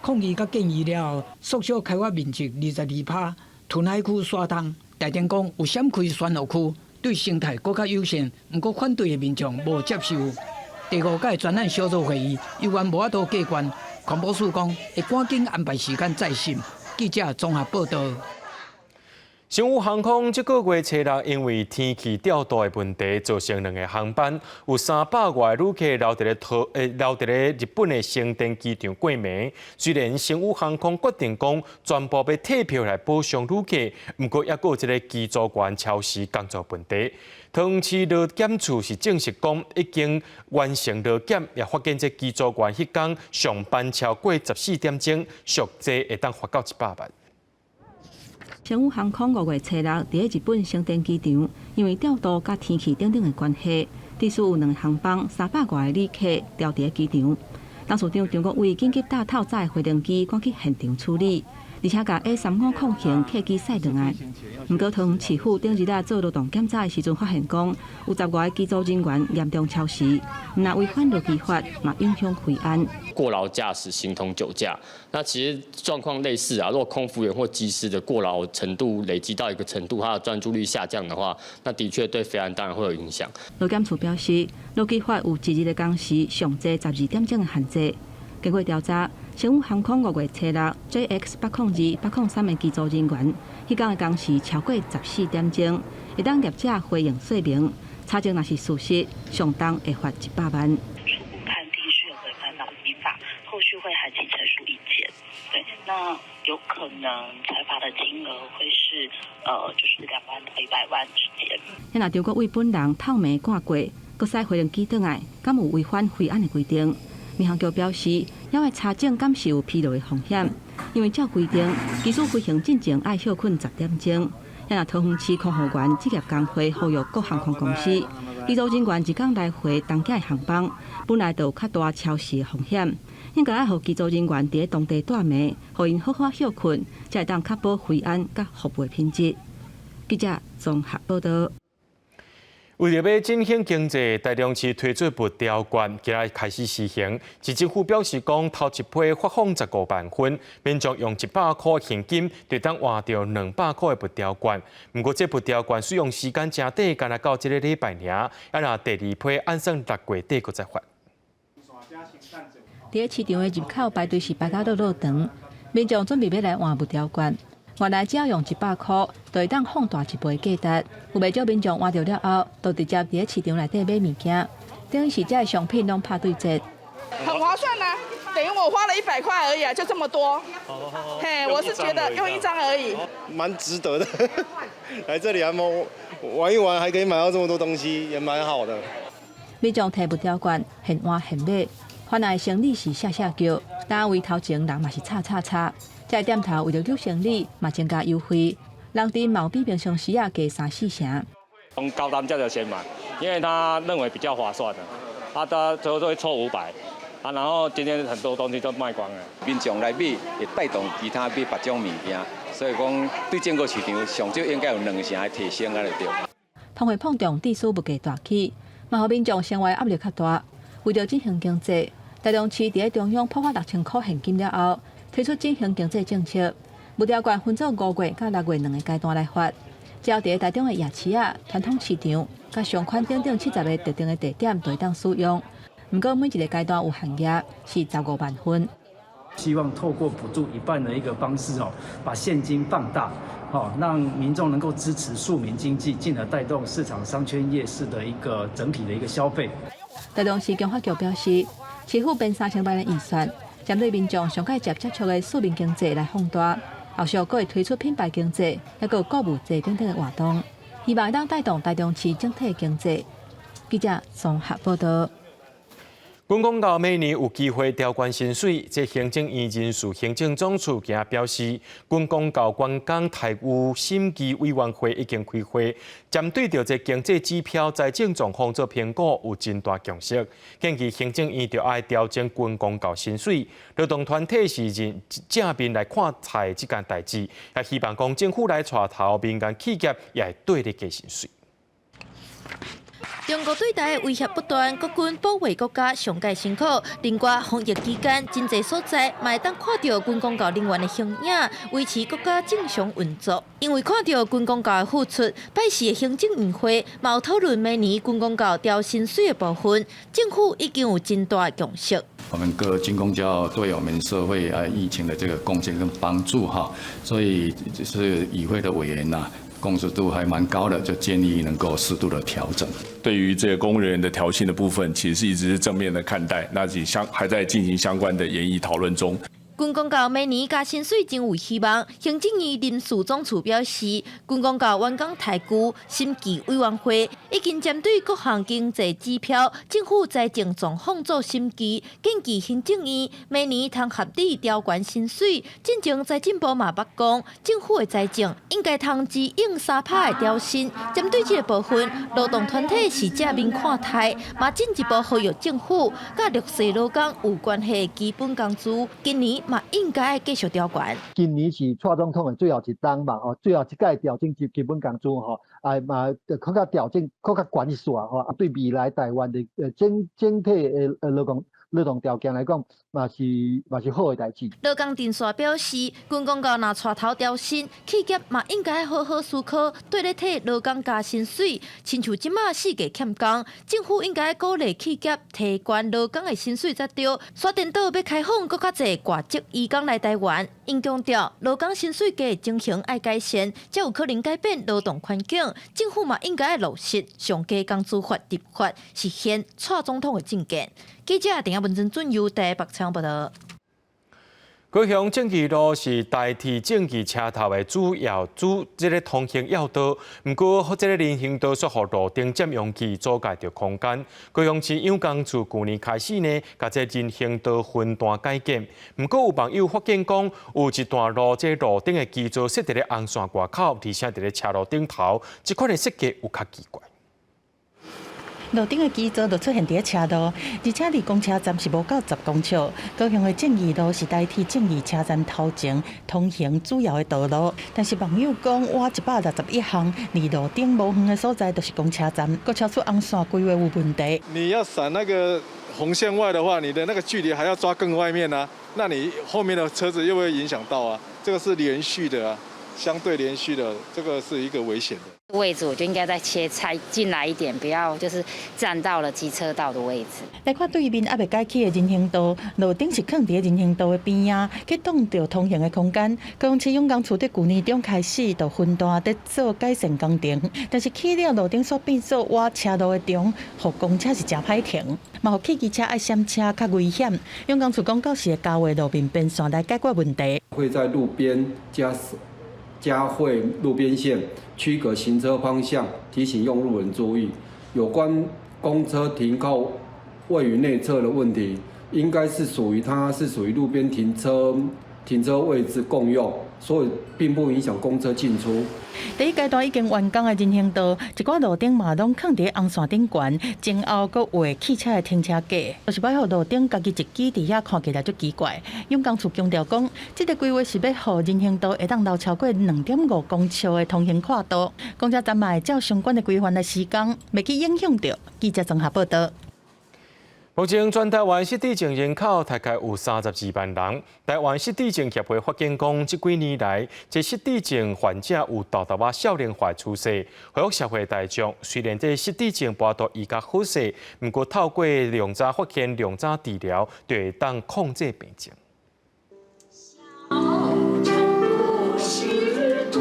抗議佮建議了後，縮小開發面積22%，屯海區沙東。台電講有閃開選河區，對生態閣較友善，毋過反對的民眾無接受。第五屆專案小組會議猶原無法度過關，環保署講會趕緊安排時間再審。記者綜合報導。星宇航空這個月初六因為天氣調度的問題，造成兩个航班有300外旅客留佇咧桃，留佇咧日本的成田機場過暝。雖然星宇航空決定講全部欲退票來補償旅客，毋過猶閣有一个機組員超時工作問題。桃園市勞檢處是證實講已經完成勞檢，也發現這機組員彼工上班超過14點鐘，俗計會當罰到100萬。星宇航空5月初六，佇咧日本成田機場，因為調度佮天氣等等的關係，至少有兩个航班300外个旅客留佇咧機場。董事長張國煒緊急搭透早的飛行機趕去現場處理，而且共 A350型客機駛轉來。毋過桃園市府頂日仔做勞動檢查的時陣，發現講有10外个機組人員嚴重超時，毋但違反勞基法，嘛影響飛安。過勞駕駛形同酒駕，那其實狀況類似啊。如果空服員或機師的過勞程度累積到一個程度，他的專注力下降的話，那的確對飛安當然會有影響。勞檢處表示，勞基法有一日的工時上濟12點鐘的限制。經過調查，星宇航空5月初六 JX 802、803的機組人員，彼工的工時超過14點鐘，會當業者回應說明，查證若是事實，上重會罰100萬。初步判定是有違反勞基法，後續會函請陳述意見。對，那有可能裁罰的金額會是，就是2萬到100萬之間。若張國煒本人透暝趕過，閣駛飛行機轉來，敢有違反飛安的規定？民航局表示，猶愛查證敢是有疲勞的風險，因為照規定，機師飛行進前愛歇睏10點鐘。若桃園市空服員職業工會呼籲各航空公司，機組人員一工來回東京的航班，本來就有較大超時的風險，應該愛予機組人員佇咧當地蹛暝，予𪜶好好歇睏，才會當確保飛安佮服務品質。記者綜合報導。為著欲振興經濟，台中市推出物調券，今日開始施行。市政府表示講，頭一批發放15萬份，民眾用100箍現金就當換著200箍的物調券。毋過，這物調券使用時間誠短，干焦到這个禮拜爾。啊，若第二批按算6月底閣再發。佇咧市場的入口排隊是排甲落落長，民眾準備欲來換物調券。原來只要用100箍，就會當放大一倍價值。有袂少民眾換著了後，就直接佇咧市場內底買物件，等於是這个商品攏拍對折。很划算啊，等於我花了100塊而已啊，就這麼多。嘿，我是覺得用一張而已，蠻值得的。來這裡還玩一玩，還可以買到這麼多東西，也蠻好的。民眾提物調券現換現買，番來生理是嚇嚇叫，但位頭前人嘛是吵吵吵。這个店頭為著搶生意，嘛增加優惠，人佇嘛有比平常時仔加三四成。從高單價就先買，因為他認為比較划算的，他最後都會抽500，啊，然後今天很多東西都賣光了。民眾來買，會帶動其他買別種物件，所以講對整個市場上少應該有2成的提升，按呢對。通貨膨脹致使物價大起，嘛予民眾生活壓力較大。為著振興經濟，台中市佇咧中央撥發6000箍現金了後，推出振興經濟政策，物調券分做5月佮6月兩个階段來發。只要佇咧台中的夜市仔、傳統市場、佮商圈等等70个特定的地點都會當使用。毋過每一个階段有限額，是15萬份。希望透過補助一半的一個方式哦，把現金放大，哦，讓民眾能夠支持庶民經濟，進而帶動市場商圈夜市的一個整體的一個消費。台中市經發局表示，市府編3000萬的預算，針對民眾上較捷接觸的庶民經濟來放大，後續閣會推出品牌經濟，抑閣有購物節等等的活動。希望會當帶動臺中市整體經濟。記者綜合報道。軍公教每年有機會調懸薪水，這行政院人事行政總處今表示，軍公教員工待遇審議委員會已經開會，針對著這經濟指標、財政狀況做評估，有真大共識，建議行政院著愛調整軍公教薪水。勞動團體是認正面來看待這件代誌，也希望講政府來帶頭，民間企業也會綴咧加薪水。中國對台威脅不斷，國軍保衛國家上蓋辛苦。另外，防疫期間，真濟所在嘛會當看著軍公教人員的形影，維持國家正常運作。因為看著軍公教的付出，拜四的行政院會嘛有討論明年軍公教調薪水的部分，政府已經有真大的共識。我們各軍公教對我們社會啊疫情的這個貢獻跟幫助哈，所以是與會的委員吶，共識度還蠻高的，就建議能夠適度的調整。對於這個公務人員的調薪的部分，其實是一直是正面的看待，那也相還在進行相關的研議討論中。軍公教明年加薪水真有希望。行政院人事總處表示，軍公教員工待遇審計委員會已經針對各項經濟指標、政府財政狀況做審計，建議行政院明年通合理調懸薪水。進前財政部嘛捌講，政府的財政應該通支應3%的調薪。針對這個部分，勞動團體是正面看待，嘛進一步呼籲政府佮弱勢勞工有關係的基本工資，今年嘛應該繼續調懸。今年是蔡總統的最後一冬嘛，吼，最後一屆調整基本工資吼，啊嘛，閣較調整，閣較懸一絲吼，啊對未來台灣的整體的勞動條件來講，嘛是好的代誌。勞工陣線表示，軍公教若帶頭調薪，企業嘛應該好好思考，綴咧替勞工加薪水。親像這馬四界欠工，政府應該鼓勵企業提懸勞工的薪水才對。沙田島欲開放閣較濟外籍移工來台灣，𪜶強調勞工薪水低的情形愛改善，才有可能改變勞動環境。政府嘛應該愛落實上低工資法立法，實現蔡總統的政見。記者鄭文珍準由台北採訪報道。高雄正義路是台鐵正義車頭的主要主這个通行要道，毋過這个人行道煞予路燈佔用去阻礙著空間。高雄市養工處舊年開始呢，共這人行道分段改建。毋過有網友發現講，有一段路這路燈的基座設佇咧紅線外口，而且佇咧車路頂頭，這款的設計有較奇怪。路頂的基座就出現佇咧車路，而且離公車站是無夠10公尺。高雄的正義路是台鐵正義車站頭前通行主要的道路，但是網友講，倚161巷離路頂無遠的所在就是公車站，閣超出紅線規劃有問題。你要閃那個紅線外的話，你的那個距離還要抓更外面啊，那你後面的車子又會影響到啊，這個是連續的啊，相對連續的，這個是一個危險的。位置我就應該再切拆進來一點，不要就是佔到了機車道的位置。來看對面猶未蓋起的人行道，路燈是囥佇咧人行道的邊仔，去擋著通行的空間。高雄市養工處佇舊年中開始就分段佇做改善工程，但是起了路燈煞變做倚車路的中，予公車是誠歹停，嘛予汽機車愛閃車較危險。養工處講到時會加畫路面邊線來解決問題。會在路邊加繪路邊線，區隔行車方向，提醒用路人注意。有關公車停靠位於內側的問題，應該是屬於它是屬於路邊停車位置共用，所以並不影響公車進出。第一階段已經完工的人行道，一寡路燈嘛攏囥佇咧紅線頂懸，前後閣畫汽車的停車格，就是欲予路燈家己一支佇遐看起來足奇怪。養工處強調講，這个規劃是欲予人行道會當留超過2.5公尺的通行闊度，公車站嘛會照相關的規範來施工，袂去影響著。記者綜合報道。目前全台灣失智症人口大概有32萬人。台灣失智症協會發現講，這幾年來，這失智症患者有沓沓仔少年化趨勢。呼籲社會大眾，雖然這失智症無法度醫較好勢，毋過透過量早發現、量早治療，就會當控制病情。小故事多，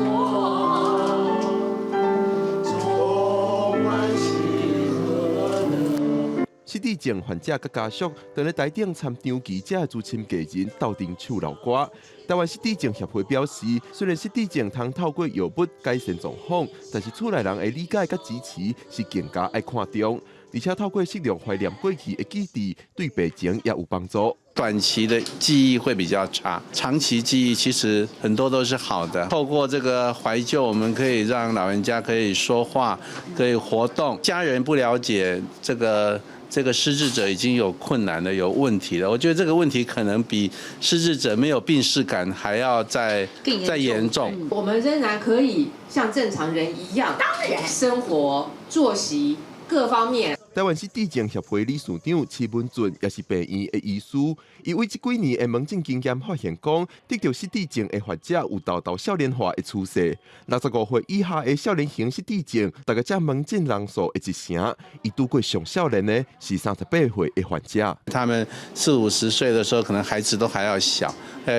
充滿喜和樂。失智智症患者佮家屬，當咧台頂參長期遮的資深藝人鬥陣唱老歌。台灣失智症協會表示，雖然失智症通透過藥物改善狀況，但是厝內人的理解佮支持是更加愛看重，而且透過適量懷念過去的記憶，對病情也有幫助。短期的記憶會比較差，長期記憶其實很多都是好的。透過這個懷舊，我們可以讓老人家可以說話，可以活動。家人不了解這個失智者已經有困難了，有問題了。我覺得這個問題可能比失智者沒有病識感還要再嚴重。我們仍然可以像正常人一樣，當然生活作息各方面。台灣失智症協會理事長徐文俊也是病院的醫師，伊為這幾年的門診經驗發現講，得著失智症的患者有沓沓少年化的趨勢。65歲以下的少年型失智症，大概佔門診人數的一成。伊拄過上少年的是38歲的患者。他們四五十歲的時候，可能孩子都還要小，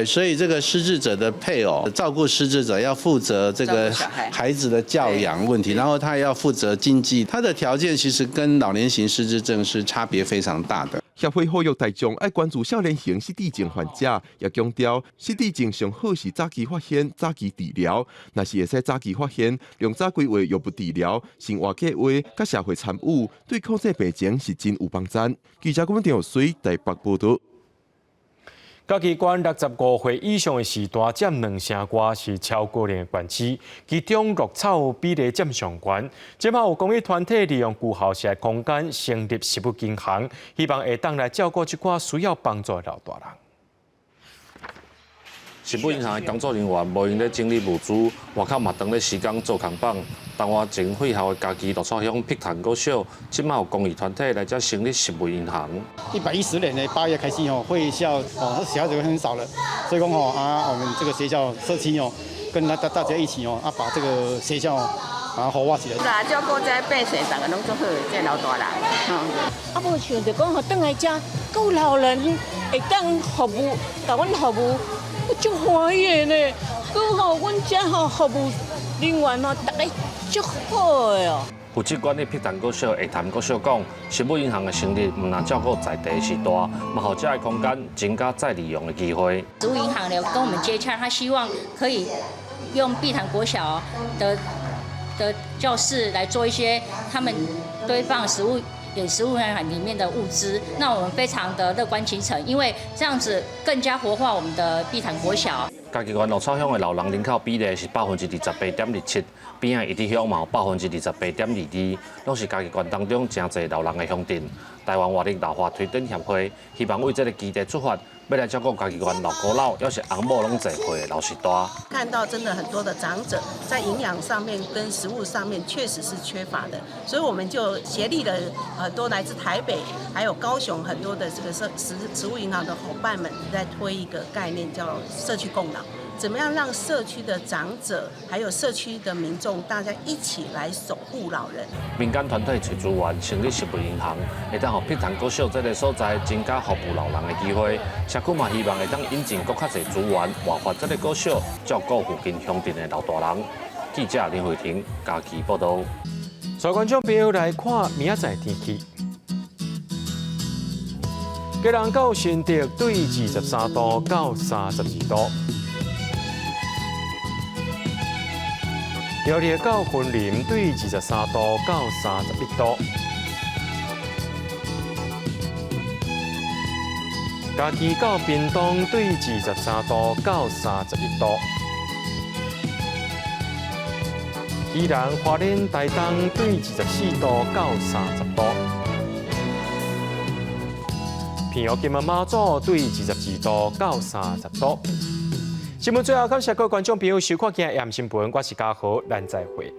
所以這個失智者的配偶照顧失智者，要負責這個孩子的教養問題，然後他也要負責經濟，他的條件其實跟老年型失智症是差別非常大的。協會呼籲大眾愛關注少年型失智症患者，也強調失智症上好是早期發現、早期治療。若是會使早期發現，用早規劃藥物治療、生活計劃、佮社會參與，對控制病情是真有幫助。記者郭文水台北報道。嘉義縣65歲以上的時段佔兩成外，是超高齡的縣市，其中鹿草比例佔上懸。這馬有公益團體利用舊校舍空間成立食物銀行，希望會當來照顧這寡需要幫助的老大人。食物銀行的工作人員無閒咧整理物資，外口嘛當咧時工做工坊。台灣前廢校的嘉義鹿草鄉碧潭國小，這馬有公益團體來遮成立食物銀行。110年的8月開始哦，廢校哦，小孩子很少了，所以講吼啊，我們這個學校社區哦，跟大家一起哦，啊，把這個學校啊活化起來。啊，照顧這百姓，逐个攏足好，這老大人。啊，無像著講吼，轉來遮，閣有老人會當服務，共阮服務，我足歡喜的呢。閣吼，阮遮吼服務人員吼，逐个足好的哦。負責管理碧潭國小、下潭國小講，食物銀行的成立，毋但照顧在地序大，嘛予遮的空間增加再利用的機會。食物銀行呢，跟我們接洽，他希望可以用碧潭國小的教室來做一些他們堆放食物、食物銀行裡面的物資。那我們非常的樂觀其成，因為這樣子更加活化我們的碧潭國小。嘉義縣鹿草鄉的老人人口比例是28.27%，邊仔一致鄉嘛有28.22%，攏是嘉義縣當中誠濟老人的鄉鎮。台灣活力老化推展協會希望為這个基地出發，欲來照顧嘉義縣老孤老，抑是翁某攏濟歲的老序大。看到真的很多的長者在營養上面跟食物上面確實是缺乏的，所以我們就協力了很多來自台北還有高雄很多的這個食物銀行的夥伴們，在推一個概念叫社區共老。怎麼樣讓社區的長者還有社區的民眾，大家一起來守護老人？民間團體揣資源成立食物銀行，會當予碧潭國小這个所在增加服務老人的機會。社區嘛希望會當引進閣較濟資源，活化這个國小，照顧附近鄉鎮的老大人。記者林慧婷嘉義報道。所以觀眾朋友來看明仔載天氣。基隆到新竹對23度到32度。苗栗到雲林對23度到31度。嘉義到屏東對23度到31度。宜蘭花蓮台東對24度到30度。屏東金門馬祖對22度到30度。新聞最後感謝各位觀眾朋友收看今日的新聞，我是嘉豪，咱再會。